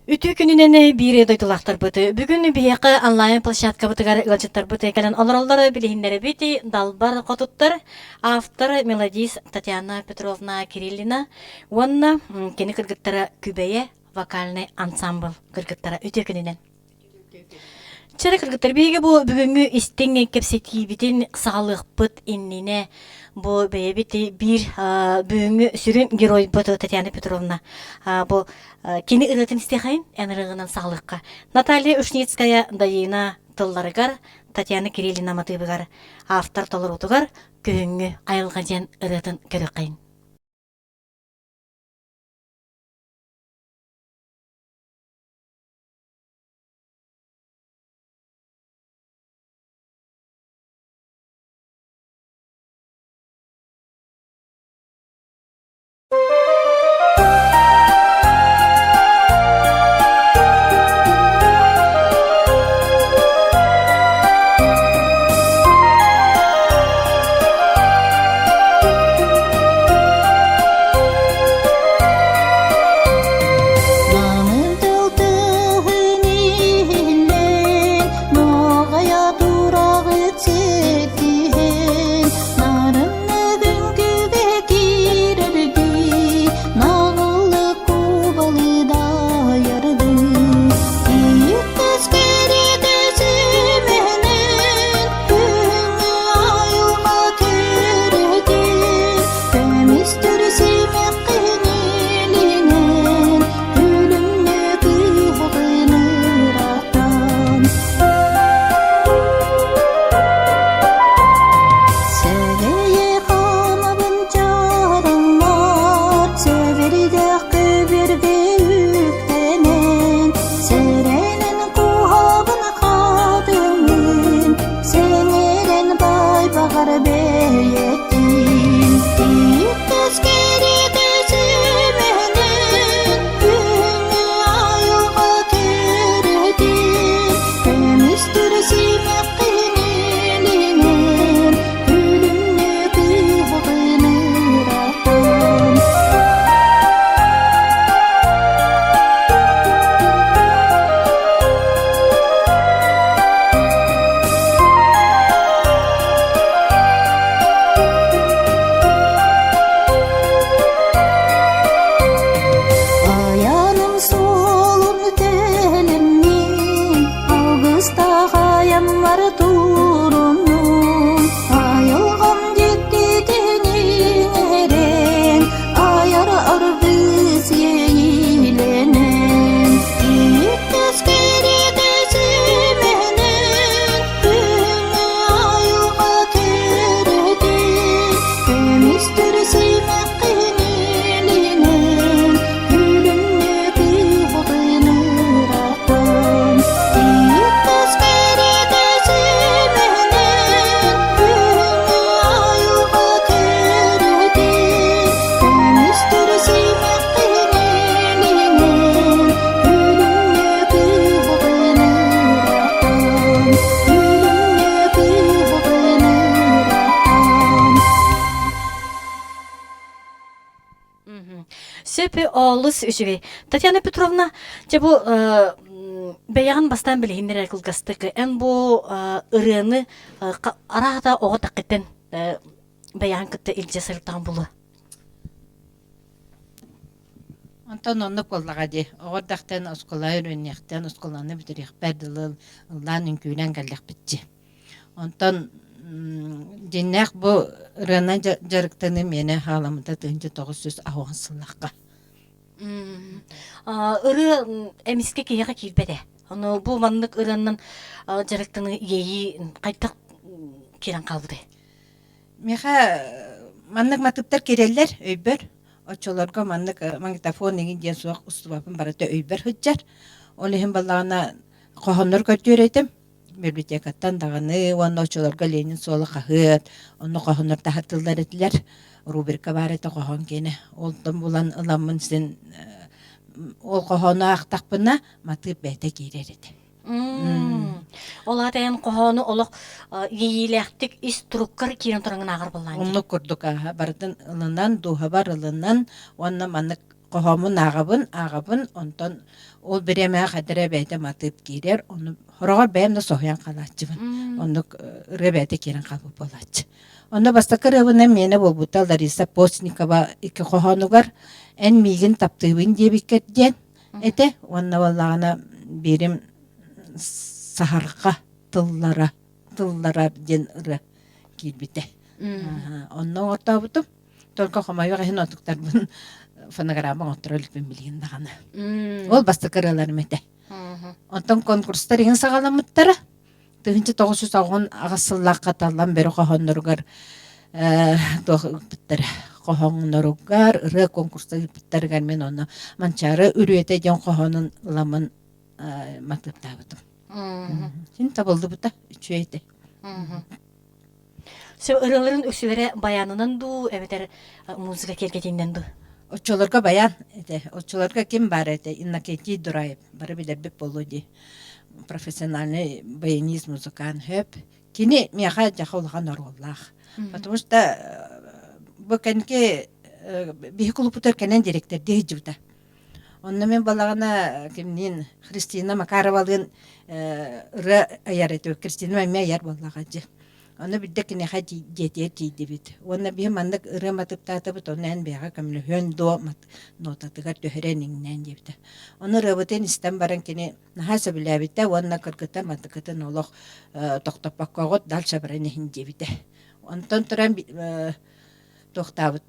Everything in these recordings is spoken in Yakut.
Үтүө күнүнэн биир дойдулаахтарбыт. Бүгүн биһиэхэ онлайн площадкабытыгар ыалдьыттарбыт кэлэн олороллор билиһиннэрэбит Далбар Хотуттар, автор, мелодист Татьяна Петровна Кириллина уонна кини кыргыттара Күбэйэ вокальный ансамбль кыргыттара. Үтүө күнүнэн. Чэрэ кыргыттар, биһиги бу бүгүҥҥү истиҥ кэпсэтиибитин саҕалыахпыт иннинэ бу бэйэбит биир бүгүҥҥү сүрүн геройбут Татьяна Петровна бу кини ырыатын истиэхэйин эн ырыаҕынан саҕалыахха. Наталья Ушницкая Дайыына тылларыгар, Татьяна Кириллина матыыбыгар, автор толоруутугар Күһүҥҥү айылҕа диэн ырыатын көрүөххэйин. Сөп олус үчүгэй. Татьяна Петровна, дьэ бу бэйэҕин бастаан билиһиннэрэр кылгастык. Эн бу ырыаны араата оҕо таккыттан бэйэҕин кытта илдьэ сырыттаҕын булуо. Онтон оннук буоллаҕа дии. Оҕо эрдэхтэн оскуола үөрэниэхтэн, оскуоланы бүтэриэхпэр дылы ыллаан үҥкүүлээн кэллэхпит дии. Онтон дьиҥнээх бу ырыанан дьарыктаныы миэнэ хааламмыта 1980 сыллаахха. Ырыа эмискэ киһиэхэ киирбэтэ. Ону бу маннык ырыанан дьарыктаныы иэйии хайдах киирэн хаалбытай? Миэхэ маннык матыыптар киирэллэр өйбөр. Оччолорго маннык магнитофон игин диэн суох устубаппын барыта өйбөр сылдьар. Ол иһин баллаҕына хоһооннор көрдүөр этим. Библиотекаттан даҕаны уонна оччолорго Ленин суола хаһыат, онно хоһооннор таһыртыллар этилэр. Рубрика баар этэ хоһоон киэнэ. Онтон булан ыламмын син ол хоһоону аахтахпына матыып бэйэтэ киирэр этэ. Ол аата эн хоһоону олох иэйиилээхтик ис туруккар киирэн тураҥҥын ааҕар буоллаҕыҥ дии. Оннук курдук ааһа барытын ылынан, дууһабар ылынан уонна маннык. Хоһооммун ааҕабын, ааҕабын, онтон ол бириэмэҕэ хайда эрэ бэйэтэ матыып киирэр, ону хороҕор бэйэм да соһуйан хаалааччыбын. Оннук ырыа бэйэтэ киирэн хаалбыт буолааччы. Онно бастакы ырыабынан миэнэ буолбута Лариса Постникова икки хоһоонугар «Эн миигин таптыыбын» диэбиккэр диэн этэ уонна буоллаҕына биирим «Саһарҕа тыллара тыллара» диэн ырыа киирбитэ. Онно оҥортообутум. Только хомойуох иһин онтуктарбын фонограмма оҥотторо иликпин билигин даҕаны. Ол бастакы ырыаларым этэ. Онтон конкурстар иһин саҕаламмыттара. 1998 сыллаахха таллан бөрө хоһоонноругар туох ыыппыттара хоһоонноругар ырыа конкурса ыыппыттарыгар мин онно Манчаары үрүөтэ диэн хоһоонун ыламмын матыыптаабытым. Син табыллыбыта үчүгэй этэ. Сөп ырыаларын үксүлэрэ баянынан дуу эбэтэр музыка киэргэтиинэн дуу? Оччолорго баян этэ. Оччолорго ким баар этэ? Иннокентий Дураев. Бары билэрбит буолуо дии. Профессиональный баянист, музыкант хөп. Кини миэхэ дьаха улахан оруоллаах. Потому что бу кэнки биһи кулупутар кэнэн директордии сылдьыбыта. Онно мин балаҕана кимниин Христина Макаровалыын ырыа айар этибит. Кристина эмиэ айар буоллаҕа дьэ. Ону бирдэ киниэхэ дьиэтигэр тиийдибит. Уонна биһи маннык ырыа матыыптаатыбыт, ону эн бэйэҕэ көмөлөһүөн дуо нотатыгар түһэрэн иҥнээн диэбитэ. Ону ырыабытын истэн баран кини наһаа сөбүлээбитэ уонна кыргыттар мантыкытын олох тохтоппоккоҕут дальше баран иһин диэбитэ. Онтон туран туохтаабыт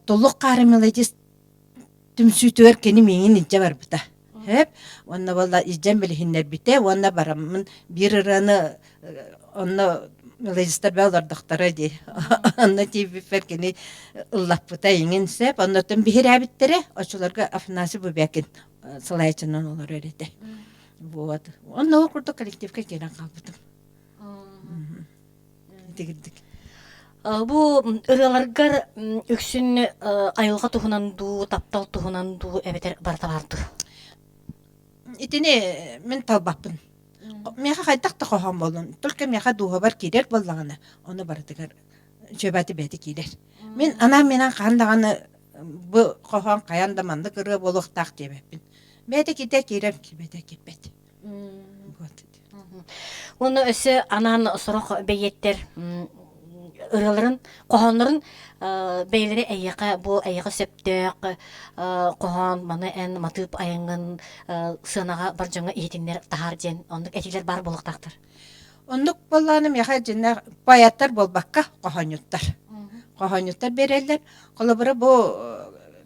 Туллук хаары мелодист түмсүүтүгэр кини миигин илдьэ барбыта. Сөп. Уонна буолла илдьэн билиһиннэрбитэ уонна бараммын биир ырыаны онно мелодистар бээ олордохторо дии. Онно тиийбиппэр кини ыллаппыта иҥин сөп. Оннотон биһирээбиттэрэ. Оччолорго Афанасий Бубякин салайааччынан олорор этэ. Вот. Онно ол курдук коллективка киирэн хаалбытым. Итигирдик. Бу ырыаларгар үксүн айылҕа туһунан дуу, таптал туһунан дуу эбэтэр барыта баар дуу? Итини мин талбаппын. Миэхэ хайдах да хоһоон буоллун, только миэхэ дууһабар киирэр буоллаҕына, ону барытыгар чөбөтү бэйэтэ киирэр. Мин анаан-минээн хаһан даҕаны бу хоһоон хайаан да маннык ырыа буолуохтаах диэбэппин. Бэйэтэ киирдэ киирэр, киирбэтэ киирбэт. Уонна өссө анаан сорох бэйиэттэр ырыаларын, хоһооннорун бэйэлэрэ эйиэхэ бу эйиэхэ сөптөөх хоһоон маны эн матыып айаҥҥын сыанаҕа бар дьоҥҥо иһитиннэр таһаар диэн оннук этиилэр баар буолуохтаахтар. Оннук буоллаҕына миэхэ дьиннээх поэттар буолбакка хоһоонньуттар. Хоһоонньуттар биэрэллэр. Холобура бу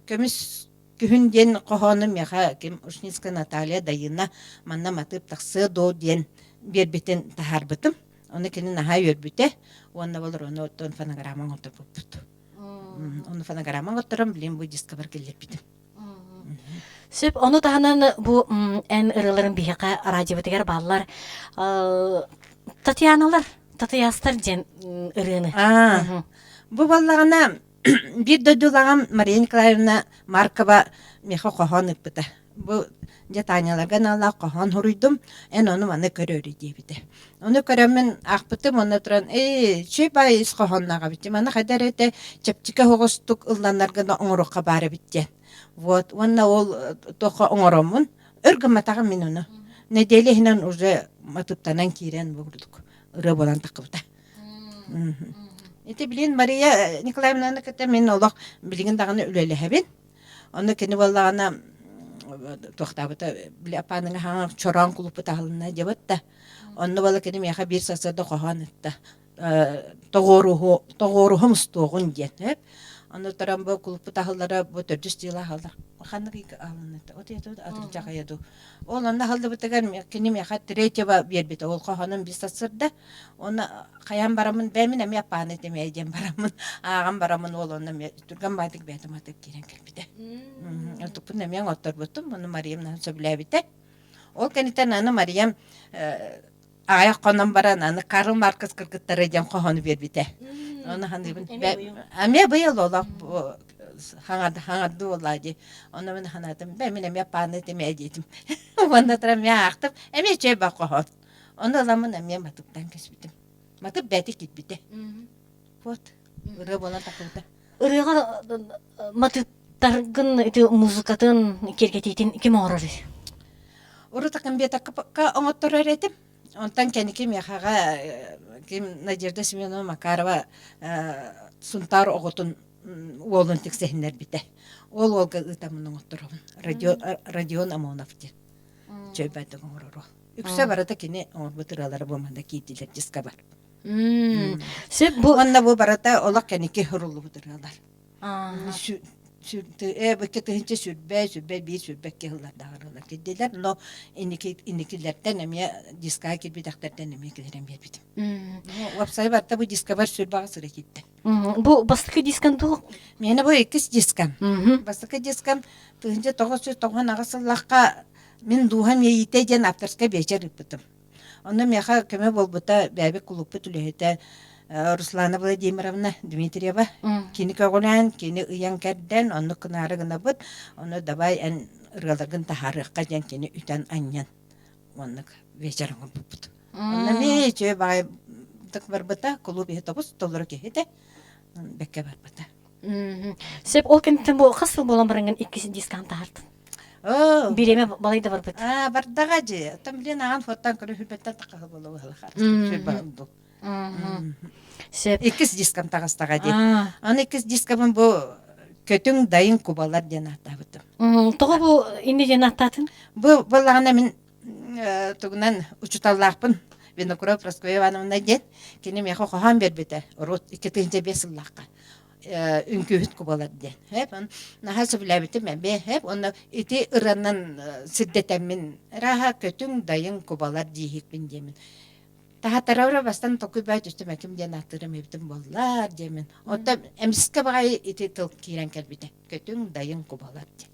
көмүс Күһүн диэн хоһоону миэхэ ким Ушницкая Наталья Дайыына манна матыып тахсыа дуо диэн биэрбитин таһаарбытым. Ону кини наһаа үөрбүтэ уонна болор ону оттон фонограмма оҥотторбуппут. Ону фонограмма оҥотторон билин бу дискабар киллэрбитим. Сөп, ону таһынан бу эн ырыаларын биһиэхэ радиобытыгар бааллар. Татьяналар, Татыйаастар диэн ырыаны. Бу баллаҕына Биир дойдулааҕым Мария Николаевна Маркова миэхэ хоһоон ыыппыта. Бу дьэ Таняларга аналлаах хоһоон суруйдум, эн ону маны көрөөрү диэбитэ. Ону көрөммүн аахпытым уонна туран ээ үчүгэй баҕайы ис хоһоонноох эбит маны хайда эрэ этэ чэпчэки оһоҕостук ылланар гына оҥоруохха баар эбит диэн. Вот уонна ол туохха оҥороммун өр гымматаҕым мин ону. Нэдиэлэ иһинэн уже матыыптанан киирэн бу курдук ырыа буолан таххыбыта. Ити билин Мария Николаевнаны кытта мин олох билигин даҕаны үлэлэһэбин. Онно кини буоллаҕына туохтаабыта били аппааныҥа хаҥа чороон кулуппут аһылынна диэбит да. Онно буола кини миэхэ биир сарсыарда хоһоон ытта. Тоҕуоруһу тоҕуоруһум устуоҕун диэн. Ону туран бу кулуппут аһыллара бу төрдүс дьыл аһыллар. Ханнык ыйга аһылынна от атырдьах ыйа дуу. Ол онно аһыллыбытыгар кини миэхэ третьего биэрбитэ. Ол хоһоонун биир сарсыарда Уонна хайаан бараммын, бээ мин эмиэ аппааны этим ээ диэн бараммын, ааҕан бараммын уол онно эмиэ түргэн баайдык бэйэтэ матык киирэн кэлбитэ. Онтукпун эмиэ оҥотторбутум, ону Мариям наһаа сөбүлээбитэ. Ол кэнниттэн аны Мариям аҕыйах хонон баран аны Карл Маркс кыргыттара диэн хоһоону биэрбитэ. Ону ханыыбын эмиэ быйыл олох хаҥардыы буоллаа дии. Онно мин ханаатым, бээ мин эмиэ аппааны этим ээ диэтим. Уонна туран эмиэ аахтым, эмиэ үчүгэй баар хоһоон. Ону ыламмын эмиэ матыптан кэспитим. Матып бэйэтэ киирбитэ. Вот. Ырыа буолан тахсыбыта. Ырыаҕа матып. Матыыптаргын ити музыкатын киэргэтиитин ким оҥорор? Урут акамбетакка оҥотторор этим. Онтон кэнники миэхэҕэ ким Надежда Семеновна Макарова Сунтаар оҕотун уолун тиксэһиннэрбитэ. Ол уолга ыытаммын оҥотторобун. Родион Амонов диэн. Чөйбөтөк оҥорор уол. Үксэ барыта кини оҥорбут ырыалара бу манна киирдилэр дискабар. Сөп бу Уонна бу барыта олох кэнники суруллубут ырыалар. Икки тыһыынча сүрбэ, сүрбэ биир, сүрбэ икки сыллардаах ырыалар киирдилэр. Но инники инникилэртэн эмиэ дискаҕа киирбитэхтэртэн эмиэ киллэрэн биэрбитим. Уопсайа барыта бу дискабар сүрбэҕэ сыра киирдэ. Бу бастакы дискан туох? Миэнэ бу иккис дискам. Бастакы дискам 1998 сыллаахха Мин дууһам иэйиитэ диэн авторскай биэчэр ыыппытым. Онно миэхэ көмө буолбута бэйэбит кулууппут үлэһитэ Руслана Владимировна Дмитриева. Кини көҕүлээн, кини ыйан кэрдэн, оннук гынаары гынабыт, ону давай эн ырыаларгын таһаарыахха диэн кини үтэн анньан оннук вечер оҥорбуппут. Онно эмиэ үчүгэй баҕайытык барбыта, кулууп иһэ тобус толору киһи этэ, бэккэ барбыта. Сөп, ол кэнниттэн бу хас сыл буолан бараҥҥын иккис дискаҕын таһаартын? Бириэмэ балай да барбыт. Аа, бардаҕа дьи. Оттон билин аҕам фоттан көрө хүрбэттэн тахаһы буола быһалахар. Сүрбэ Сөп. Иккис дискам таҕыстаҕа дии. Аны иккис дискабын бу Көтүҥ дайын кубалар диэн ааттаабытым. Тоҕо бу инни диэн ааттаатын? Бу буоллаҕына мин тугунан учуталлаахпын Винокурова Прасковья Ивановна диэн кини миэхэ хоһоон биэрбитэ урут 2005 сыллаахха үҥкүүһүт кубалар диэн. Хэп, наһаа сөбүлээбитим эмиэ. Хэп, уонна ити ырыанан сирдэтэммин ырааһа көтүҥ дайын кубалар дииһикпин диэмин. Таһатарара бастан токуй баа түстүм эким диэн ааттыырым эбитим буоллар диэмин. Оттон эмискэ баҕайы ити тыл киирэн кэлбитэ. Көтүҥ дайын кубалар диэн.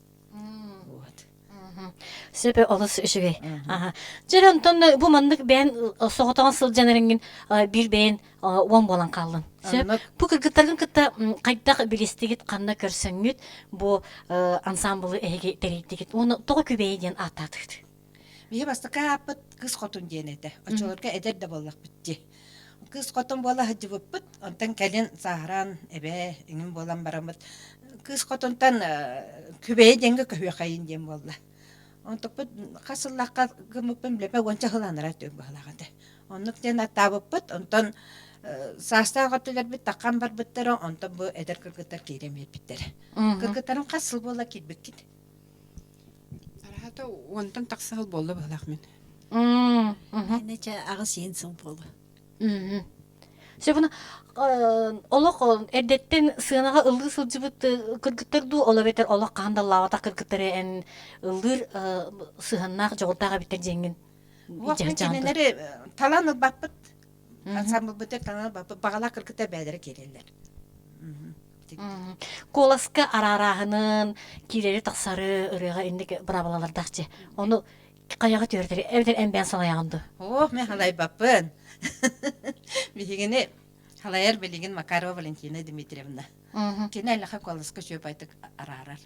Вот. Сөп олус үчүгэй. Аха. Дьэ онтон бу маннык бэйэн соҕотоҕун сылдьан эрэҥҥин биир бэйэн уон буолан хааллын. Сөп. Бу кыргыттаргын кытта хайдах билистигит, ханна көрсөҥҥүт бу ансамблы эһиги тэрийдигит уонна тоҕо күбэйэ диэн ааттаатыгыт? Биһи бастакы ааппыт Кыс Хотун диэн этэ. Оччолорго эдэр да буоллахпыт дии. Кыс Хотун буола сылдьыбыппыт. Онтон кэлин сааһыран эбээ иҥин буолан бараммыт Кыс Хотунтан Күбэйэ диэҥҥэ көһүөхэйин диэн буолла. Онтукпут хас сыллаахха гыммыппын билбэппин уонча сыл анараа өттүгэр быһыылаах этэ. Оннук диэн аттаабыппыт. Онтон саастаах өттүлэрбит таххан барбыттара, онтон бу эдэр кыргыттар киирэн биэрбиттэрэ. Кыргыттарым хас сыл буола киирбиккит? Араһата уонтан тахса сыл буолла быһыылаах мин. Мин аҕыс иин сыл буолла. Сөбүн олох эрдэттэн сыанаҕа ыллыы сылдьыбыт кыргыттар дуу, ол эбэтэр олох хаһан да ыллаабатах кыргыттары эн ыллыыр сыһыаннаах дьоҕурдаах эбиттэр диэҥҥин Уох мин кинилэри талан ылбаппыт. Ансамблбытыгар талан ылбаппыт. Баҕалаах кыргыттар бэйэлэрэ киирэллэр. Куоласка араарааһынын, киирэри-тахсары ырыаҕа инник быраабылалардаах дьэ. Ону хайаҕа түөртэр эбэтэр эн бэйэн салайаҕын дуу? Ох, мен халайбаппын. Биһигини халайар билигин Макарова Валентина Дмитриевна. Кини элэхэ куоласка үчүгэй араарар.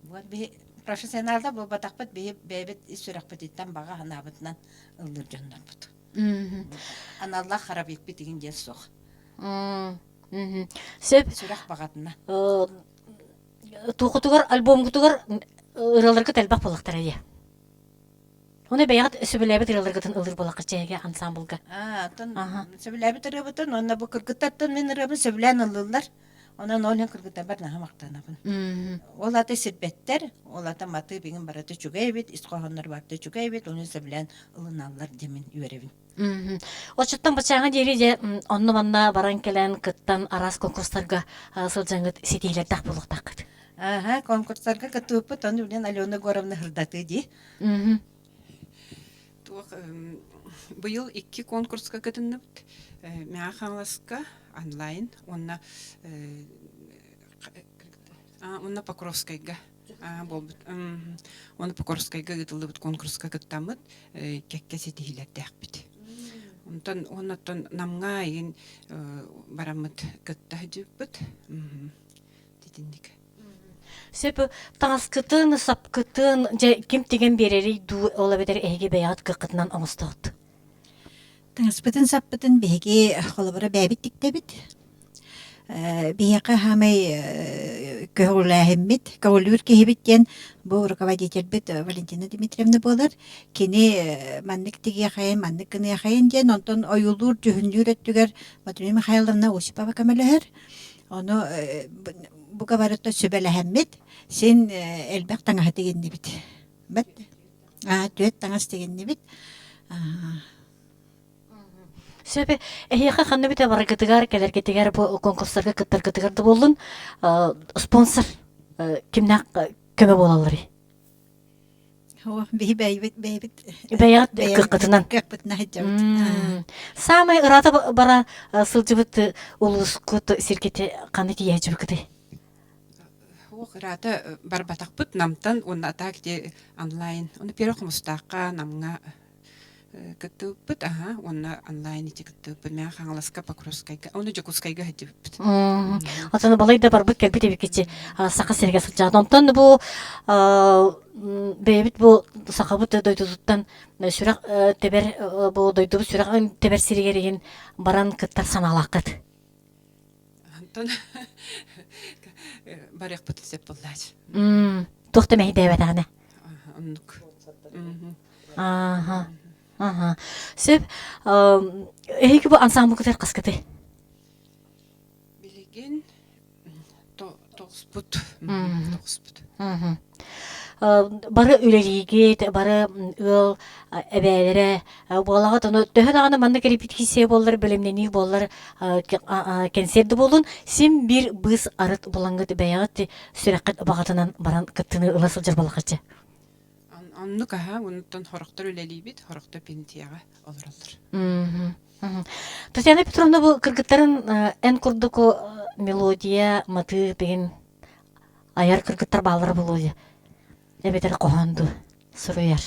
Вот биһи профессионалда буолбатахпыт, биһи бэйэбит ис сүрэхпититтэн баҕа санаабытынан ыллыыр дьоннорбут. Аналлаах харабыыкпыт игин диэн суох. Сөп. Сүрэх баҕатына. Туохутугар, альбомгутугар ырыаларгыт элбэх буоллахтара дии. Оны бэйэҕит сөбүлээбит ырыаларгытын ыллыыр буоллаххыт чэйгэ ансамблга. Аа, оттон сөбүлээбит ырыабытын уонна бу кыргыттартан мин ырыабын сөбүлээн ыллыыллар. Онон ол иһин кыргыттарбар наһаа махтанабын. Ол аты сирбэттэр, ол ата матыып иҥин барыта үчүгэй эбит, ис хоһооннор барыта үчүгэй эбит, ону сөбүлээн ылыналлар диэн мин үөрэбин. Оччоттон баччааҥҥа диэри дьэ онно-манна баран кэлэн кыттан араас конкурстарга сылдьаҥҥыт ситиһиилэрдээх буолуохтааххыт. Аха, конкурстарга кыттыбыппыт, ону билэн Алена Егоровна ырдатыы дии. Туох быйыл икки конкурска кытынныбыт. Мэҥэ Хаҥаласка онлайн уонна уонна Покровскайга буолбут. Уонна Покровскайга ыытыллыбыт конкурска кыттаммыт кэккэ ситиһиилэрдээхпит. Онтон уоннаттан Намҥа игин бараммыт кытта сылдьыбыппыт. Итинник. Сөп таҥаскытын, сапкытын дьэ ким тигэн биэрэрий дуу, ол эбэтэр эһиги бэйэҕит кыаххытынан оҥостоҕут? Таҥаспытын саппытын биһиги холобура бэйэбит тиктэбит. Биһиэхэ саамай көҕүлээһиммит, көҕүлүүр киһибит диэн бу руководительбит Валентина Дмитриевна буолар. Кини маннык тигиэхэйин, маннык гыныахайын диэн, онтон ойуулуур, дьүһүннүүр өттүгэр Матрена Михайловна Осипова көмөлөһөр. Ону бука барыта сүбэлэһэммит, син элбэх таҥаһы тигиннибит. Бэт түөрт таҥас тигиннибит. Сөп. Эһиэхэ ханна бүтэ бараргытыгар, кэлэргитигэр бу конкурстарга кыттаргытыгар да буоллун, спонсор кимнээх көмө буолалларый? Биһи бэйбит бэйбит Бэйэҕит кыаххытынан. кыахпытынан сылдьабыт. Саамай ыраата бара сылдьыбыт улуускут сиргити ханна тиийэ сылдьыбыккытый? Суох ыраата барбатахпыт Намтан уонна атаак ити онлайн. Ону Первый Хомустаахха, Намҥа кыттыбыппыт аһа уонна онлайн ити кыттыбыппыт Мэҥэ Хаҥаласка Покровскайга уонна Дьокуускайга сылдьыбыппыт. Отон балай да барбыт кэлбит эбиккичи Саха сиригэр сылдьаҕыт. Онтон бу бэйэбит бу сахабыт дойдутуттан сүрэх тэбэр бу дойдубут сүрэҕин тэбэр сиригэр иһин баран кыттар санаалааххыт. Онтон барыахпытын сөп буоллаач. Туох да мэһэйдээбэтэҕинэ. Оннук. Ааха. Аха. Сөп. Эһиги бу ансамблгытыгар хаскыты? Билигин тоҕуспут. Тоҕуспут. Бары үлэлиигит, бары ыал эбээлэрэ буолаҕыт. Ону төһө даҕаны маннык репетиция буоллар, бэлэмнэнии буоллар, кэнсиэр да буоллун, син биир быыс арыт булаҥҥыт бэйэҕит сүрэххит баҕатынан баран кыттыыны ыла сылдьар буоллаххытчы. Оннук аһа, онтон хорохтор үлэлиибит, хорохтор пенсияҕа олороллор. Татьяна Петровна бу кыргыттарын эн курдук мелодия, матыып игин айар кыргыттар бааллара буолуо эбэтэр хоһоон дуу суруйар.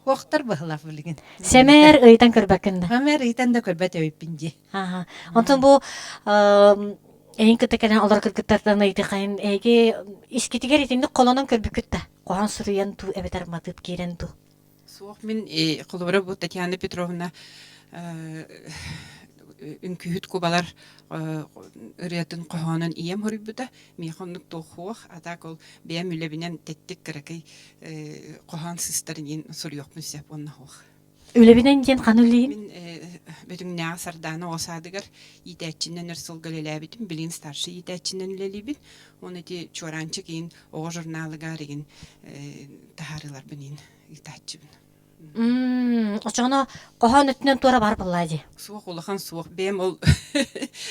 Хуохтар быһылаах билигин. Сэмээр ыйтан көрбөккүн да. Сэмээр ыйтан да көрбөт эбиппин дии. Аха. Онтон бу эйин кытта кэлэн олор кыргыттартан ыйытыхайын эһиги искитигэр итинник холонон көрбүккүт да хоһоон суруйан дуу эбэтэр матыып киирэн дуу. Суох мин холобура бу Татьяна Петровна үҥкүүһүт кубалар ырыатын хоһоонун ийэм хоруйбута. Миэхэ оннук туох а так ол бэйэм үлэбинэн тэттик кыракый хоһоон сыстарын иин суруйуохпун сөп уонна суох. Үлэбинэн диэн ханы үлэлиин? Мин Бөтүҥнээҕи Сардаана оҕо саадыгар иитээччинэн өр сылга үлэлээбитим. Билигин старшай иитээччинэн үлэлиибин. Уонна ити Чуораанчык иин оҕо журналыгар игин таһаарыыларбын иин ыытааччыбын. Оччоҕуна хоһоон өттүнэн туора бар буоллаа дии. Суох, улахан суох. Бэйэм ол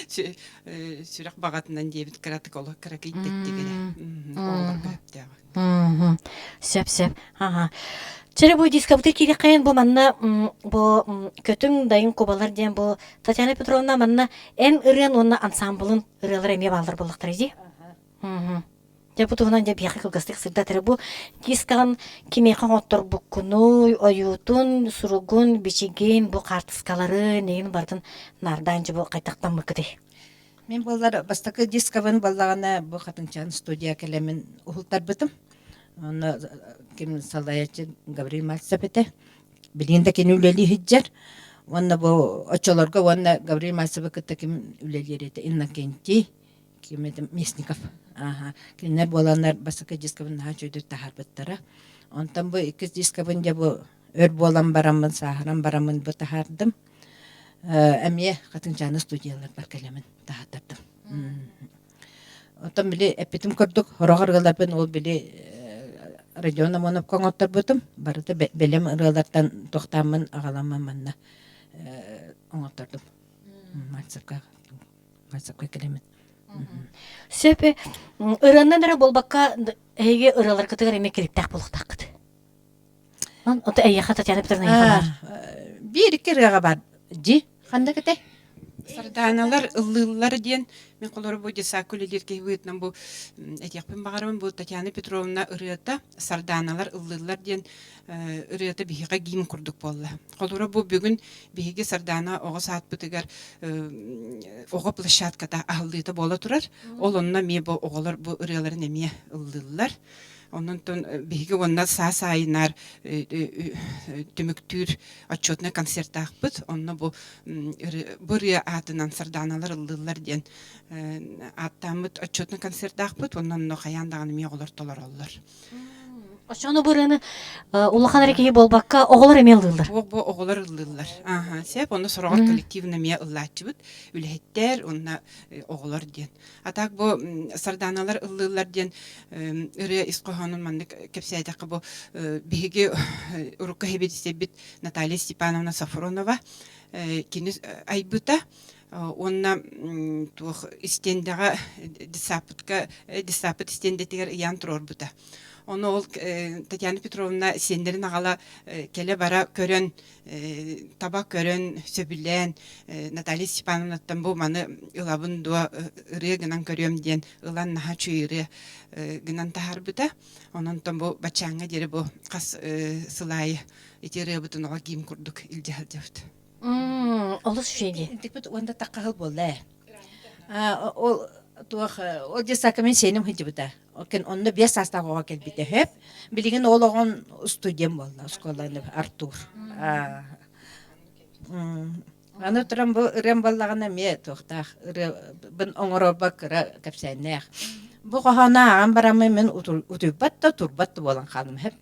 сүрэх баҕатынан диэбит кыратык олох кыракый тэттик эрэ. Оҕолорго сөптөөҕө. Сөп, сөп. Аха. Чэрэ бу дискабыты киириэххэйин бу манна бу көтүҥ дайын кубалар диэн бу Татьяна Петровна манна эн ырыан уонна ансамблын ырыалара эмиэ бааллар буоллахтара дии. Дьэ бу туһунан дьэ биһиэхэ кылгастык сырдат эрэ. Бу дискаҕын кимиэхэ оҥотторбуккунуй, ойуутун, суругун, бичигин, бу хаартыскалары, нэгин барытын наардаан дьэ бу хайдахтаммыккытый? Мин буоллар бастакы дискабын буоллаҕына бу Хатыҥчаан студия кэлэммин уһултарбытым. Онно ким салайааччы Гаврил Мальцев этэ. Билигин да кини үлэлии сылдьар. Уонна бу оччолорго уонна Гаврил Мальцевы кытта ким үлэлиир этэ Иннокентий ким это Местников. Ааха. Кинилэр буоланнар бастакы дискабын наһаа үчүгэйдик таһаарбыттара. Онтон бу иккис дискабын дьэ бу өр буолан бараммын, сааһыран бараммын бу таһаардым. Эмиэ Хатыҥчааны студияларбар кэлэмин таһааттардым. Оттон били эппитим курдук, сорох ырыаларбын ол били Родион Амоновка оҥотторбутум. Барыта бэлэм ырыалартан туохтааммын аҕаламмын манна оҥоттордум. Мальцевка Мальцевка кэлэмин. Сөп. Ырыаннан эрэ буолбакка, эһиги ырыаларгытыгар эмиэ киликтээх буолуохтааххыт. Ото эйиэхэ Татьяна Петровна эйиэхэ баар. Биир икки ырыаҕа бар. Дьи, ханна кэтэй? Сарданалар ыллыыллар диэн мин холоро бу детсадка үлэлиир киһи быһыытынан бу этиэхпин баҕарабын бу Татьяна Петровна ырыата Сарданалар ыллыыллар диэн ырыата биһиэхэ гимн курдук буолла. Холоро бу бүгүн биһиги Сардаана оҕо саадпытыгар оҕо площадката аһыллыыта буола турар. Ол онно эмиэ бу оҕолор бу ырыаларын эмиэ ыллыыллар. Онон биһиги уонна саас аайынаар түмүктүүр отчетнай концертаахпыт. Онно бу бу ырыа аатынан сардааналар ыллыыллар диэн ааттааммыт отчетнай концертаахпыт. Онно онно хайаан даҕаны эмиэ оҕолор толороллор. Оччону бу ырыаны улахан эрэ киһи буолбакка, оҕолор эмиэ ыллыыллар. Бу бу оҕолор ыллыыллар. Ааха, сөп. Онно сороҕор коллективно эмиэ ыллааччыбыт. Үлэһиттэр уонна оҕолор диэн. А так бу сардааналар ыллыыллар диэн ырыа ис хоһоонун маннык кэпсээтэххэ бу биһиги урукку эһэбит Наталья Степановна Софронова кини айбыта уонна туох истиэндэҕэ детсаппытка детсаппыт истиэндэтигэр ыйаан туруорбута. Ону ол Татьяна Петровна сиэннэрин аҕала кэлэ-бара көрөн таба көрөн, сөбүлээн Наталья Степановнаттан бу маны ылабын дуо, ырыа гынан көрүөм диэн ылан наһаа үчүгэй ырыа гынан таһаарбыта. Онон бу баччааҥҥа диэри бу хас сыл аайы ити ырыабытын оҕо киим курдук илдьэ сылдьабыт. Олус үчүгэй дии. Интикпит уонда таххаһыл буолла ээ. Ол туох ол детсадка мин сиэним сылдьыбыта. Онно биэс саастаах оҕо кэлбитэ сөп. Билигин ол оҕон студент буолла оскуоланы Артур. Аны туран бу ырыам буоллаҕына эмиэ туохтаах ырыабын оҥорорбор кыра кэпсээннээх. Бу хоһоону ааҕан бараммын мин утуйбат да турбат да буолан хаалым сөп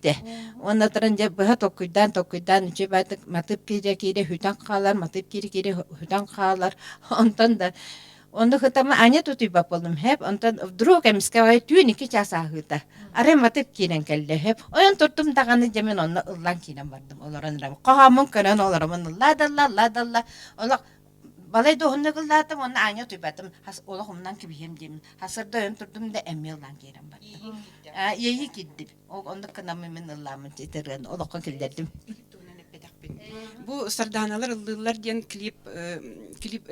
Уонна туран дьэ быһа толкуйдаан толкуйдаан үчүгэй баайдык матыып киирэ киирэ сүтэн хаалар, матыып киирэ киирэ сүтэн хаалар. Онтон да Онно кытама аня тутуйбат буоллум хэп, онтон вдруг эмискэ аҕай түүн икки чаас ааһыыта. Арай матып киирэн кэллэ хэп. Ойон турдум даҕаны дьэ мин онно ыллаан киирэн бардым олорон эрэ. Хоһооммун көрөн олоромун ыллаа да ыллаа, ыллаа да ыллаа. Олох балай да уһуннук ыллаатым уонна аанньа утуйбатым. Хас олох умнан кэбиһиэм диэмин. Хасырда ойон турдум да эмиэ ыллаан киирэн бардым. Иэйии киирдим. Ол оннук гынаммын мин ыллааммын ырыаны олоххо киллэрдим. Туһунан эппэтэхпин. Бу Сардааналар ыллыыллар диэн клип клип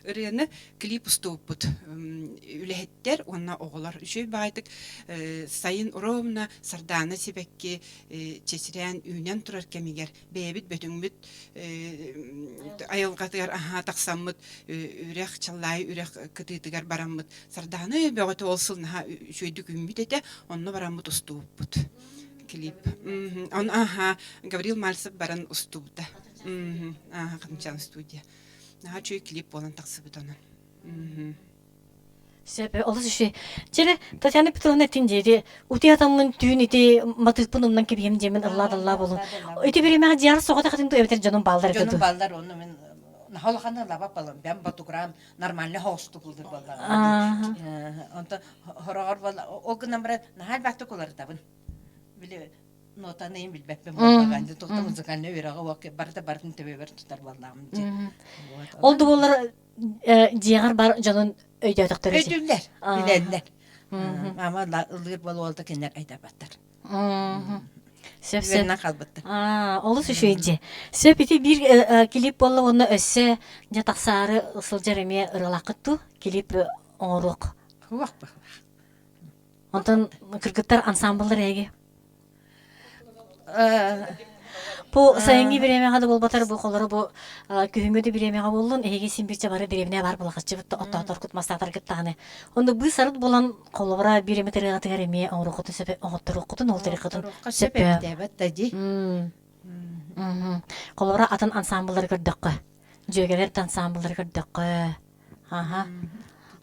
ырыаны клип устубуппут үлэһиттэр уонна оҕолор үчүгэй баҕайытык сайын ровно Сардаана сибэкки чэчирээн үүнэн турар кэмигэр бэйэбит бөтүҥмүт айылҕатыгар аһаа тахсаммыт үрэх Чаллаайы үрэх кытыытыгар бараммыт Сардаана бөҕөтө ол сыл наһаа үчүгэйдик үүммүт этэ онно бараммыт устубуппут клип он аха Гаврил Мальцев баран устубута ааха Хатымчаан студия наһаа үчүгэй клип буолан тахсыбыт онон Сөп, олус үчүгэй. Чэрэ, Татьяна Петровна этин диэри, утуйатаммын түүн ити матыыппын умнан кэбиһиэм диэмин ыллаа-даллаа буолун. Ити бириэмэҕэ дьиэҕэр соҕотох этин дуу эбэтэр дьонум бааллар этэ Дьонум дуу? бааллар, онно мин наһаа улаханы ыллаабат буолам. Бэм ботугураан нормально соҕустук ыллыр буоллаҕым. Онтон хороҕор буолла, ол гынан баран наһаа элбэхтик уларытабын. Били нотаны иһин билбэппин буоллаҕа. Туохта музыкальнай үөрэҕэ уох барыта барытын төбөбөр тутар буоллаҕым дии. Ол да буоллар дьиэҕэр бар дьонун өйдөөтөхтөрө Өйдүүллэр, билэллэр. Мама ыллыыр буолуолта кинилэр айдарбаттар. Сөп сөп. Үөрэнэн хаалбыттар. Олус үчүгэй дьиэ. Сөп ити биир клип буолла уонна өссө дьэ тахсаары сылдьар эмиэ ырыалааххыт дуу клип оҥоруох. Хуах быһылаах. Онтон кыргыттар ансамбллар эһиги Бу сайыҥҥы бириэмэҕэ да буолбатар, бу холоро бу күһүҥҥү да бириэмэҕэ буоллун, эһиги син биирчэ бары дэриэбинэ баар булахаччыбыт оттооторгут, мастаатаргыт даҕаны. Онно быыс-арыт булан, холобура, биир эмэ ырыаҕытыгар эмиэ оҥоруоххутун сөп, оҥотторуоххутун, ол тариххытын сөп эбитээбэт да дии. Холобура, атын ансамбллары көрдөххө, дьүөгэлэр да ансамбллары көрдөххө, аха.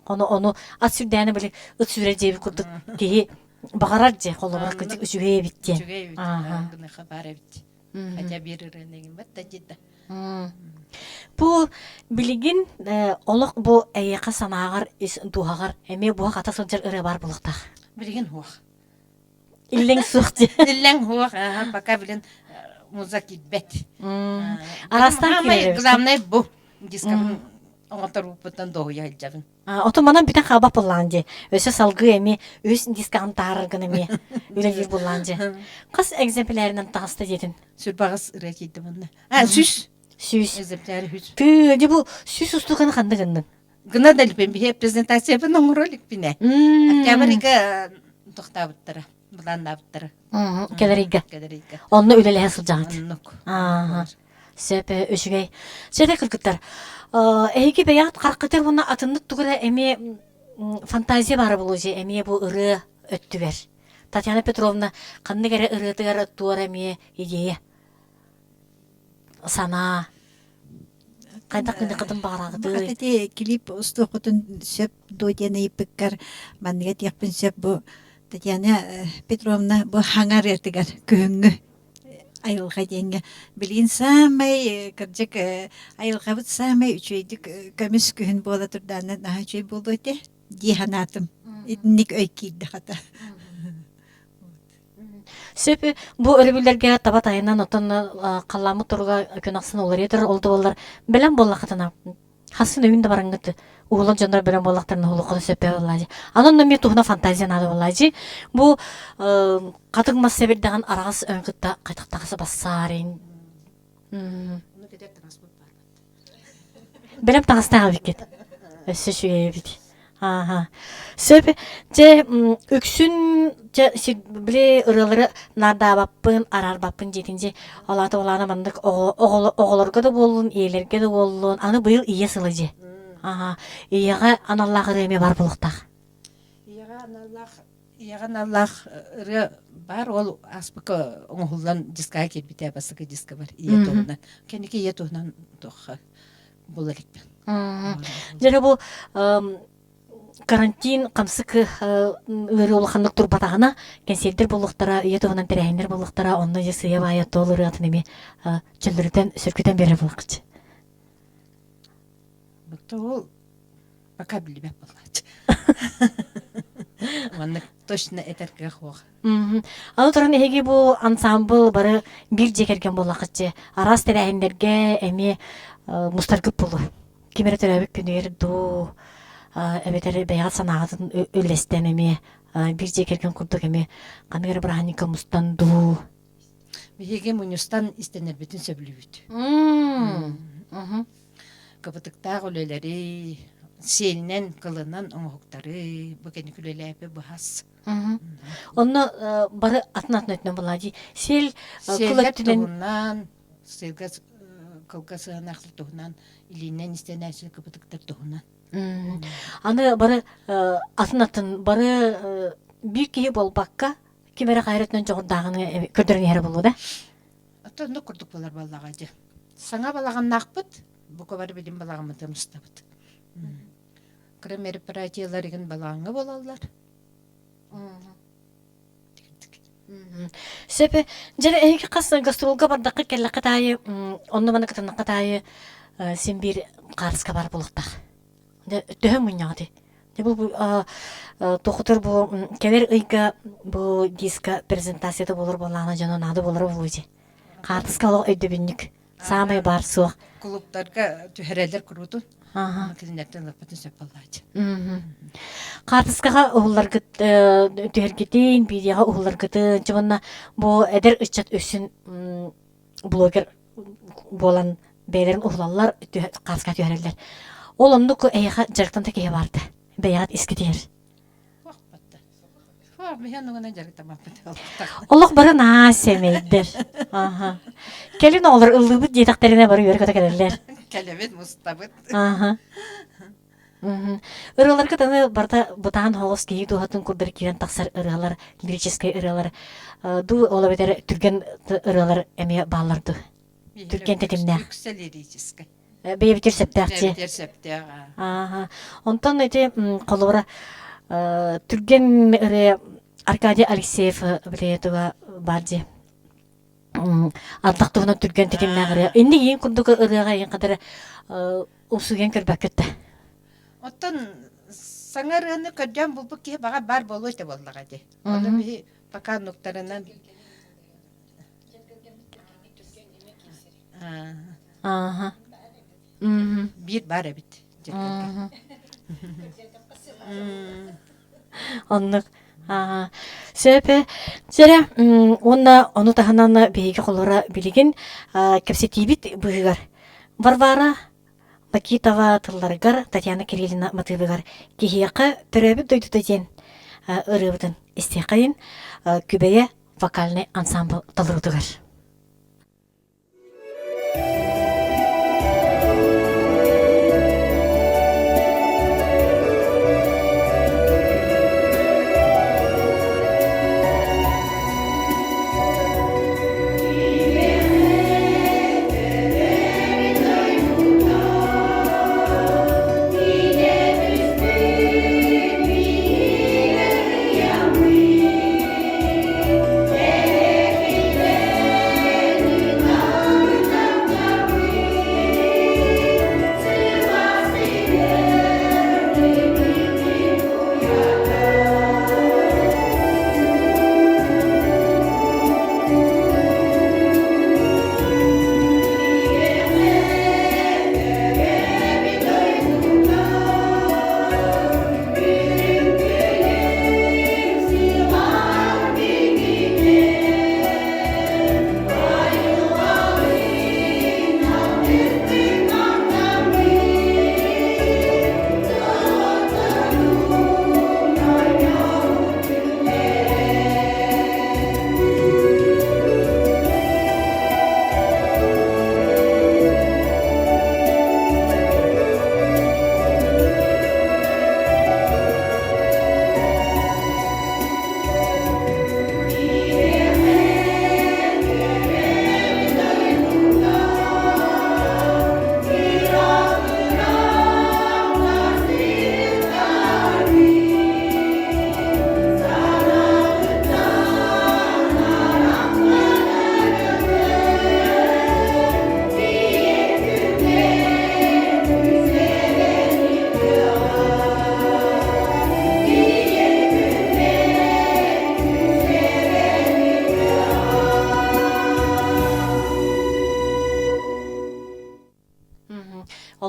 Ону ону ат сүрдээнэ били ыт сүүрэр диэбит курдук киһи баҕарар дьэ холобура кырдьык үчүгэй эбит диэн. Үчүгэй эбит. Гыныха баар эбит. Хотя биир ырыаны бат да дии да. Бу билигин олох бу эйиэхэ санааҕар ис дууһаҕар эмиэ буһа хата сылдьар ырыа баар буолуохтаах. Билигин хуох. Иллэҥ суох дии. Иллэҥ хуох, пока билин муза киирбэт. Арастаан киирэр. Главное бу дискабын оҥоторбуппуттан дуоһуйа сылдьабын. Отон манан бүтэн хаалбат буоллаҕын дии. Өссө салгыы эмиэ үс дискаҕын таһаараргын эмиэ үлэлиир буоллаҕын дии. Хас экземплярынан таҕыста диэтин? Сүрбаҕас ырыа киирдэ манна. А, сүс. Сүүс. Экземпляр үс. Тыы, дьэ бу сүүс устуканы ханна гынныҥ? Гына да илпин биһи презентациябын оҥоро иликпинэ. Октябрь ыйга тохтаабыттара, былааннаабыттара. Кэлэр ыйга. Кэлэр ыйга. Онно үлэлэһэ сылдьаҕыт. Оннук. Аа. Сөп, үчүгэй. Чэ, кыргыттар, эһиги бэйэҕит хараххытыгар уонна атыннык тугу эрэ эмиэ фантазия баара буолуо дии, эмиэ бу ырыа өттүгэр. Татьяна Петровна ханнык эрэ ырыатыгар туора эмиэ идея, санаа хайдах гыныаххытын баҕараҕытый? Ити клип устуоххутун сөп дуо диэн ыйыппыккар маннык этиэхпин сөп бу Татьяна Петровна бу хаҥа ырыатыгар күһүҥҥү айылҕа диэҥҥэ билигин саамай кырдьык айылҕабыт саамай үчүгэйдик көмүс күһүн буола турдаҕына наһаа үчүгэй буолуо этэ дии санаатым. Итинник өй киирдэ хата. Сөп бу өрөбүллэргэ таба тайынан оттон халлааммыт туруга күн ахсын уларыйа турар ол да буоллар бэлэм буоллаххытына хасын өйүн да бараҥҥыт уһулан дьоннор бэлэм буоллахтарына уһулуккута сөппө буоллаадьы. Анан эмиэ туһуна фантазия наада буоллаадьы. Бу хатыҥ мас сэбирдэҕин араҕас өҥ кытта хайдах бассаарин. Ону кэтэр таҥаспыт баар Бэлэм таҥастаах эбиккит. Өссө үчүгэй эбит. Ааха. Сөп. Дьэ, үксүн дьэ били ырыалары наардаабаппын, араарбаппын диэтин дьэ. Ол аата улаана маннык оҕолорго да буоллун, ийэлэргэ да буоллун, аны быйыл ийэ сыла дьэ. Аха. Ийэҕэ аналлаах ырыа эмиэ баар буолуохтаах. Ийэҕэ аналлаах ийэҕэ аналлаах ырыа баар ол ааспыкка оҥоһуллан дискаҕа киирбитэ бастакы диска бар ийэ туһунан. Кэнники ийэ туһунан туохха була иликпин. Дьэ бу карантин хамсык ыарыы улаханнык турбатаҕына кэнсиэрдэр буолуохтара, ийэ туһунан тэрээһиннэр буолуохтара, онно дьэ сыыйа-баайа туол ырыатын эмиэ чөллөрүтэн, сөргүтэн биэрэр буолахчы. Ол пока билбэт буолааччы. Маннык точно этэр кыах суох. Аны туран эһиги бу ансаамбыл бары биир дьиэ кэргэн буоллаххытчы араас тэрээһиннэргэ эмиэ мустаргыт буолуо. Ким эрэ төрөөбүт күнүгэр дуу, эбэтэр бэйэҕит санааҕытын үллэстэн эмиэ биир дьиэ кэргэн курдук эмиэ ханнык эрэ бырааһынньыкка мустан дуу. Биһиги мунньустан истэнэрбитин сөбүлүүбүт. Кыбытыктаах үлэлэри, сиэлинэн, кылынан оҥоһуктары, бу кэнники үлэлээпи быһас. Онно бары атын-атын өттүнэн буолла дии. Сиэл кыл өттүнэн туһунан, сыырга кылга сыһанаахтар туһунан, илиинэн истэнээччи кыбытыктар туһунан. Аны бары атын-атын бары биир киһи буолбакка, ким эрэ хайа өттүнэн дьоҕурдааҕын көрдөрөн иһэрэ буолуо да? Оттон оннук курдук буолар буоллаҕа дии. Саҥа балаҕаннаахпыт, бука бары билим балаҕаммытын устабыт. Кыра мероприятиелар игин балаҕаҥҥа буолаллар. Сөп. Дьэ, эһиги хас гастролга бардахха кэллэххит аайы, онно-манна кытыннаххыт аайы син биир хаарыска баар буолуохтаах. Төһө мунньаҕытый? Бу туохутур бу кэлэр ыйга бу диска презентацията буолар буоллаҕына дьоно наада буолара буолуо дии. Хаартыска олох өйдөбүнньүк. Саамай баар суох. Клубтарга түһэрэллэр куруутун. Кинилэртэн ылыппытын сөп буоллааччы. Хаартыскаҕа уһулларгыт түһэргитин, видеоҕа уһулларгытын, чубунна бу эдэр ыччат үсүн блогер буолан бэйэлэрин уһулаллар, хааска түһэрэллэр. Ол оннук эйиэхэ дьарыктан да киһи баарда. Бэйэҕит искитигэр. Олох бары наһаа сэмэйдэр. Аха. Кэлин оҕолор ыллыыбыт диэтэхтэринэ бары үөрэ-көтө кэлэллэр. Кэлэбит, мустабыт. Аха. Ырыаларгыт аны барыта бытаан соҕус киһи дууһатын курдары киирэн тахсар ырыалар, лирическэй ырыалар дуу, ол эбэтэр түргэн ырыалар эмиэ бааллар дуу? Түргэн тэтимнээх. Үксэ лирическэй. Бэйэбитигэр сөптөөх дии. Бэйэбитигэр сөптөөх. Ааха. Онтон ити холобура түргэн ырыа Аркадий Алексеев билиэтуга баар дии. Ардах туһунан түргэн тэтимнээх ырыа. Инник иин курдук ырыаҕа иин қадары умсугуйан көрбөккүт да. Оттон саҥа ырыаны көрдөөн булбут киһи баҕар баар буолуо этэ буоллаҕа дии. Ону биһи пока оннуктарынан Ааха. Биир баар эбит. Оннук. Аа. Сөп. Сэрэ уонна ону таһынан биһиги холоро билигин кэпсэтиибит быыһыгар Варвара Бакитова тылларыгар Татьяна Кириллина матыыбыгар киһиэхэ төрөөбүт дойдута диэн ырыабытын истиэхэйин Күбэйэ вокальнай ансамбл толоруутугар.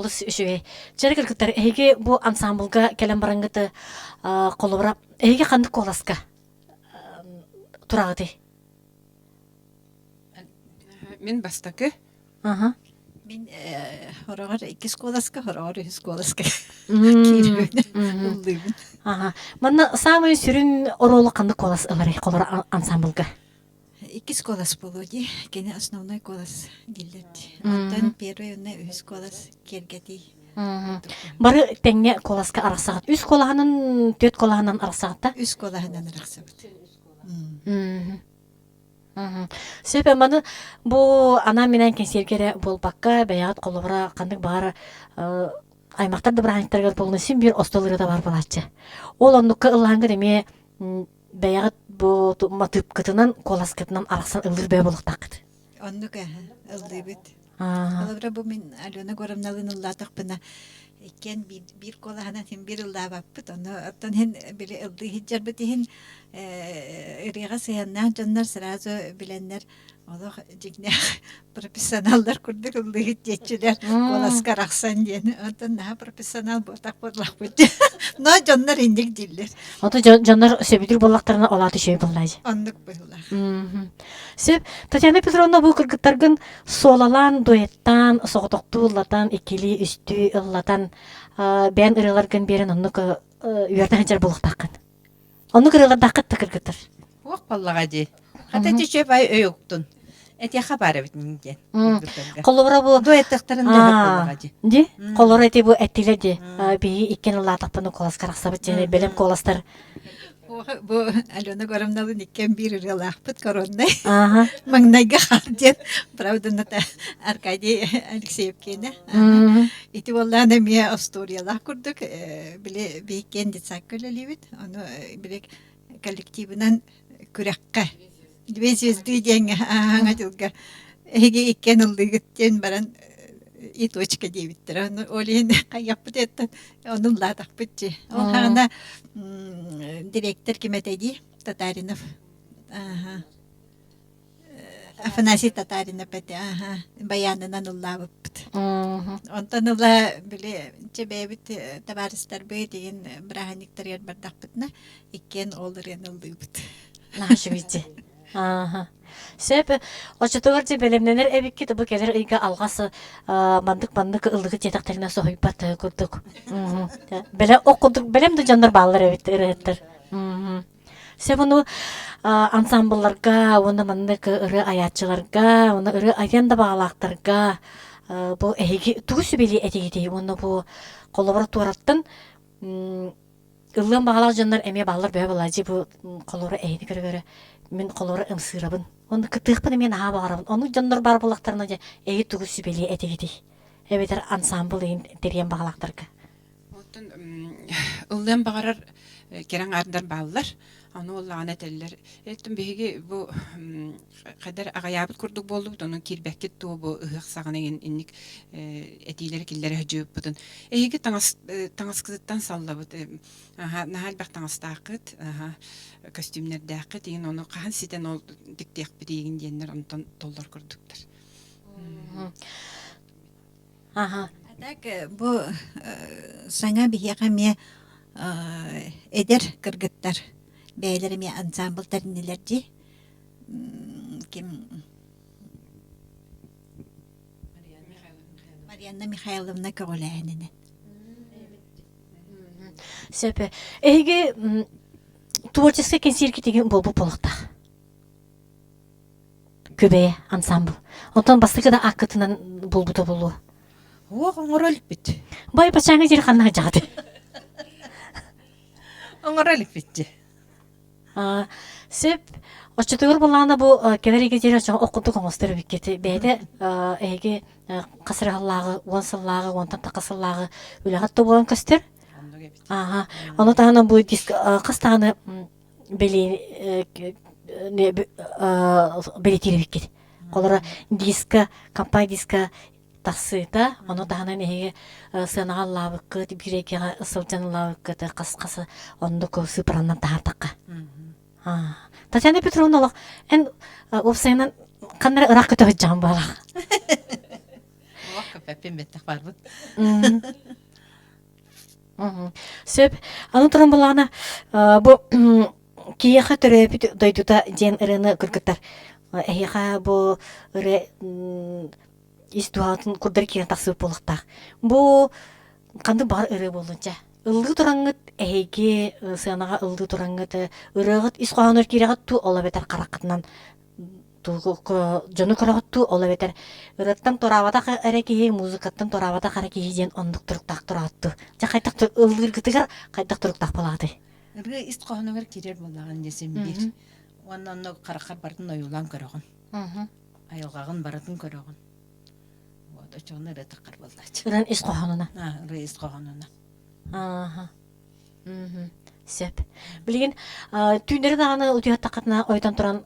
Олус үчүгэй. Чэрэ кыргыттар, эһиги бу ансамблга кэлэн бараҥҥыт холобура, эһиги ханнык куоласка тураҕытый? Мин бастакы. Аха. Мин хороҕор иккис куоласка, хороҕор үһүс куоласка киирбин, ыллыыбын. Аха. Манна саамай сүрүн оруолу ханнык куолас ыларый холобура ансамблга? Иккис куолас буолуо дии. Кини основной куолас дииллэр дии. Оттон первый уонна үһүс куолас киэргэтии. Бары тэҥҥэ куоласка арахсаҕыт. Үс куолаһынан, түөрт куолаһынан арахсаҕыт да? Үс куолаһынан арахсабыт. Сөп, маны бу анаан-минээн кэнсиэргэ эрэ буолбакка, бэйэҕит холобура ханнык баҕар аймахтар да бырааһынньыктарыгар буоллун син биир остуол ырыата баар буолааччы. Ол оннукка ыллаһаҥҥыт эмиэ бэйэҕит бу матыыпкытынан, куоласкытынан арахсан ыллыыр бэйэ буолуохтааххыт. Оннук ээ, ыллыыбыт. Холобура бу мин Алена Егоровналыын ыллаатахпына иккиэн биир, биир куолаһынан син биир ыллаабаппыт. Ону оттон иһин били ыллыы сылдьарбыт иһин э, ырыаҕа сыһыаннаах дьоннор сразу билэннэр олох дьиҥнээх профессионаллар курдук ыллыыгыт диэччилэр куоласка арахсан диэн. Оттон наһаа профессионал буотах буоллахпыт. Но дьоннор инник дииллэр. Ото дьоннор сөбүлүүр буоллахтарына ол аата үчүгэй буоллаачы. Оннук быһыылаах. Сөп. Татьяна Петровна бу кыргыттаргын суолалаан, дуэттаан, соҕотохтуу ыллатан, иккилии, үстүү ыллатан, бэйэн ырыаларгын биэрэн оннук үөрдэн сылдьар буолуохтааххын. Оннук ырыалардааххыт да кыргыттар. Туох буоллаҕа дии. Хата ити үчүгэй баай өй уктун. Этиэхэ баар эбит диэн. Холобура бу Дуэттахтарын да буоллаҕа дии. Ди холобура ити бу эттилэр ди биһи иккиэн ыллаатахпына куоласка арахсабыт дьэ бэлэм куоластар Бу Алена Горовналыын иккиэн биир ырыалаахпыт короннай. Маҥнайгы хаар диэн, правда, Аркадий Алексеев киэнэ. Ити буоллаан эмиэ остуоруйалаах курдук, били биһиккиэн детсадка үлэлиибит. Ону били коллективынан күрэххэ Две звезды диэҥҥэ ааһаҥа дьылга эһиги иккиэн ыллыыгыт диэн баран и точка диэбиттэрэ. Ону ол иһин хайыахпыт эттэн ону ыллаатахпыт дии. Ол хаҕана директор ким этэ дии? Татаринов. Ааха. Афанасий Татаринов этэ. Ааха. Баянынан ыллаабыппыт. Онтон ыла били чэ бэйэбит табаарыстарбыт игин бырааһынньыктарыгар бардахпытына иккиэн ол ырыаны ыллыыбыт. Наһаа үчүгэй Ааха. Сөп. Оччотугар дьэ бэлэмнэнэр эбиккит бу кэлэр ыйга алҕас маннык-маннык ыллыгыт диэтэхтэринэ соһуйбат курдук. Бэлэм ох курдук бэлэм да дьоннор бааллар эбит ырыаһыттар. Сөп ону ансамблларга уонна маннык ырыа айааччыларга уонна ырыа айан да баҕалаахтарга бу эһиги тугу сүбэлии этигитий уонна бу холобура туораттан Ыллыан баҕалаах дьоннор эмиэ бааллар бөһө балаадьы бу холоро эһини көрө-көрө мин холоро ымсыырабын. Онно кытыахпын эмиэ наһаа баҕарабын. Оннук дьоннор баар буоллахтарына дьэ эһи тугу сүбэлиэ этигитий? Эбэтэр ансамбл иһин тэрийэн баҕалаахтарга. Оттон ыллыан баҕарар кэрэ аҥаардар бааллар. Ону уоллаҕына этэллэр. Эттим биһиги бу хайдар аҕайаабыт курдук буоллубут, онон киирбэккит дуо бу ыһыах саҕана инник этиилэри киллэрэ сылдьыбыппытын. Эһиги таҥас таҥаскытыттан саллабыт. Аха, наһаа элбэх таҥастааххыт, аха, көстүүмнэрдээххит, игин ону хаһан ситэн ол тиктиэхпит игин диэннэр онтон толлор курдуктар. Аха. А так бу саҥа биһиэхэ эмиэ эдэр кыргыттар бэйэлэр эмиэ ансамбл тэриннилэр дии. Ким Марианна Михайловна көҕүлээһининэн. Сөп. Эһиги творческай кэнсиэргитигин буолбут буолуохтаах. Күбэйэ ансамбл. Онтон бастакы да ааккытынан булбута буолуо. Уох оҥоро иликпит. Бай бачааҥҥа диэри ханна сылдьаҕыт? Оҥоро иликпит дии. Сөп. Оччотугар былаана бу кэлэр эйгэ диэри оччоҕо ох курдук оҥостор эбиккит. Бэйэтэ эһиги хас эрэ сыллааҕы, уон сыллааҕы, уонтан тахса сыллааҕы үлэҕит да буолан көстөр. Ааха. Ону таһынан бу диск хас даҕаны бэлиэтиир эбиккит. Холоро диска, компания диска тахсыыта, ону таһынан эһиги сыанаҕа ыллаабыккыт, биир эйгэҕэ сылдьан ыллаабыккыт хас-хас оннук сыыппаранан таһаартахха. Татьяна Петровна олох эн уопсайынан ханна эрэ ыраах көтө сылдьаҕын буолаах. Олох көпөппүн. Эппэппин бэттэх барбыт. Сөп. Аны туран булаҕына бу киһиэхэ төрөөбүт дойдута диэн ырыаны кыргыттар эһиэхэ бу ырыа ис дууһатын курдары киирэн тахсыбыт буолуохтаах. Бу ханнык баҕар ырыа буоллун чэ. Ыллыы тураҥҥыт эһиги сыанаҕа ыллыы тураҥҥыт ырыаҕыт ис хоһоонугар киирэҕит дуу, ол эбэтэр хараххытынан дьону көрөҕүт дуу, ол эбэтэр ырыаттан туораабатах эрэ киһи, музыкаттан туораабатах эрэ киһи диэн оннук туруктаах тураҕыт дуу. Дьэ хайдах ыллыыргытыгар хайдах туруктаах буолаҕытый? Ырыа ис хоһоонугар киирэр буоллаҕын дьэ син биир. Уонна онно хараххар барытын ойуулаан көрөҕүн. Айылҕаҕын барытын көрөҕүн. Вот оччоҕуна ырыа таххар буоллааччы. Ырыан ис хоһоонуна. Аа, ырыа ис хоһоонуна. Ааха. Сөп. Билигин түүннэри даҕаны утуйаттаххытына ойутан туран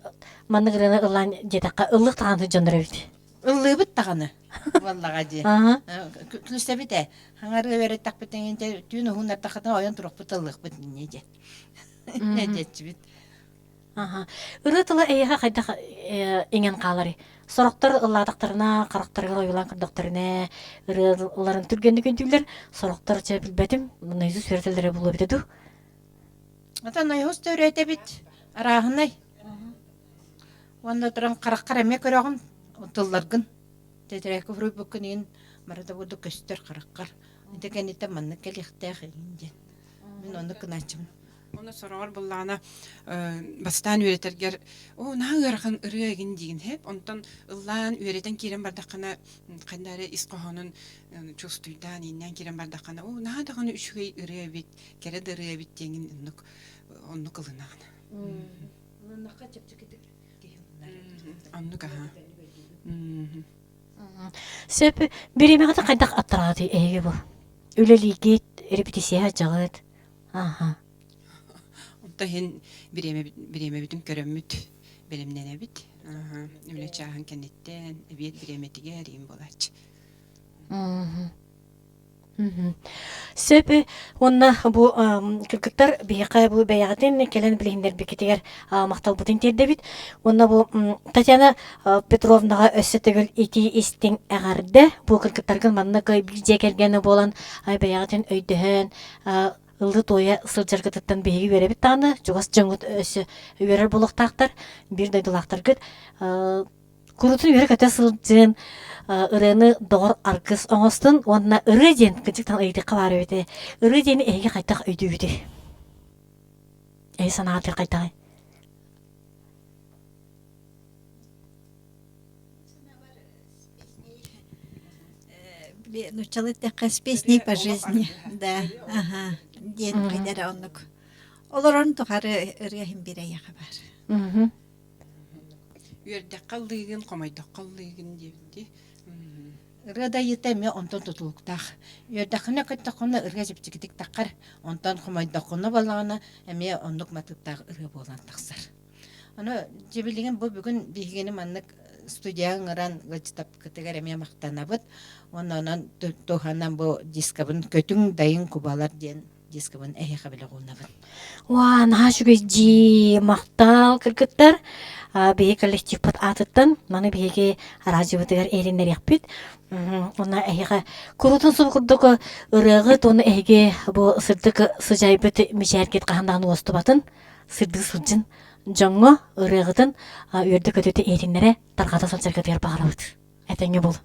маннык ырыаны ыллаан диэтэххэ ыллык даҕаны дьоннор эбит. Ыллыыбыт даҕаны. Буоллаҕа дии. Күлсэбит ээ. Хаҥарыы үөрэттэхпит түүн уһууннардаххытына ойон туруохпут ыллыахпыт инньэ диэн. Инньэ диэччибит. Аха. Ырыа тыла эйиэхэ хайдах иҥэн хааларый? Сорохтор ыллаатахтарына, харахтарыгар ойуулаан көрдөхтөрүнэ, ырыаларын түргэнник өйдүүллэр, сорохтор чэ билбэтим, наизусть үөрэтэллэрэ буолуо эбитэ дуу? Ата наизусть да үөрэтэбит, арааһынай. Уонна туран хараххар эмиэ көрөҕүн, тылларгын. Тэтэрээккэ суруйбуккун иһин барыта курдук көстөр хараххар. Ити кэнниттэн маннык кэлиэхтээх иһин диэн. Мин оннук гынааччыбын. Уонна сороҕор буллаҕына бастаан үөрэтэргэр оо наһаа ыарахан ырыа игин диигин һэп онтон ыллаан үөрэтэн киирэн бардаххына ханна эрэ ис хоһоонун чувствуйдаан ииннээн киирэн бардаххына оо наһаа даҕаны үчүгэй ырыа эбит кэрэ да ырыа эбит диэҥин оннук оннук ылынаҕын Ылыннахха чэпчэкитик киһи ылынар. Оннук аһа. Сөп. Бириэмэҕитин хайдах аттараҕытый эһиги бу? Үлэлиигит, репетиция сылдьаҕыт? Аха. Онто иһин бириэмэбитин көрөммүт, бэлэмнэнэбит. Үлэ чааһын кэнниттэн, эбиэт бириэмэтигэр иин буолааччы. Сөп уонна бу кыргыттар биһиэхэ бу бэйэҕитин кэлэн билиһиннэрбиккитигэр махталбытын тиэрдэбит. Уонна бу Татьяна Петровнаҕа өссө төгүл итии истиҥ эҕэрдэ. Бу кыргыттаргын маннык биир дьиэ кэргэнэ буолан бэйэҕитин өйдөһөн ыллыы-туойа сылдьаргытыттан биһиги үөрэбит даҕаны, чугас дьоҥҥут өссө үөрэр буолуохтаахтар, биир дойдулаахтаргыт. Куруутун үөрэ-көтө сылдьын, ырыаны доҕор аргыс оҥостун уонна ырыа диэн кырдьыктан ыйытыахха баар эбит ээ. Ырыа диэни эһиги хайдах өйдүүгүтүй? Эһи санаатыгар хайдаҕый? Нууччалыы эттэххэ с песней по жизни да аха диэн хайда эрэ оннук олорон тухары ырыа иһин биир эйиэхэ баар Үөрдэххэ ыллыыгын, хомойдоххо ыллыыгын диэбит дии. Ырыа да ыйыта эмиэ онтон тутулуктаах. Үөрдэххинэ көттөххүнэ ырыа чэпчэкитик таххар, онтон хомойдоххуна буоллаҕына эмиэ оннук матыыптаах ырыа буолан тахсар. Ону дьэ билигин бу бүгүн биһигини маннык студияҕа ыҥыран ыалдьытаппыкытыгар эмиэ махтанабыт. Уонна онон туһанан бу дискабын «Көтүҥ дайын кубалар» диэн дискабын эһиэхэ бэлэх уунабын. Уа, наһаа үчүгэй дии, махтал кыргыттар. Биһиги коллективпыт аатыттан маны биһиги араадьыбытыгар эриннэриэхпит. Уонна эһиэхэ куруутун субу курдук ырыаҕыт уонна эһиги бу сырдык сыдьаайбыт мичээргит хаһан даҕаны уостубатын. сырдыы сылдьын дьоҥҥо ырыаҕытын үөрдэ-көтүтэ иһитиннэрэ тарҕата сылдьаргытыгар баҕарабыт. Этэҥҥэ буол.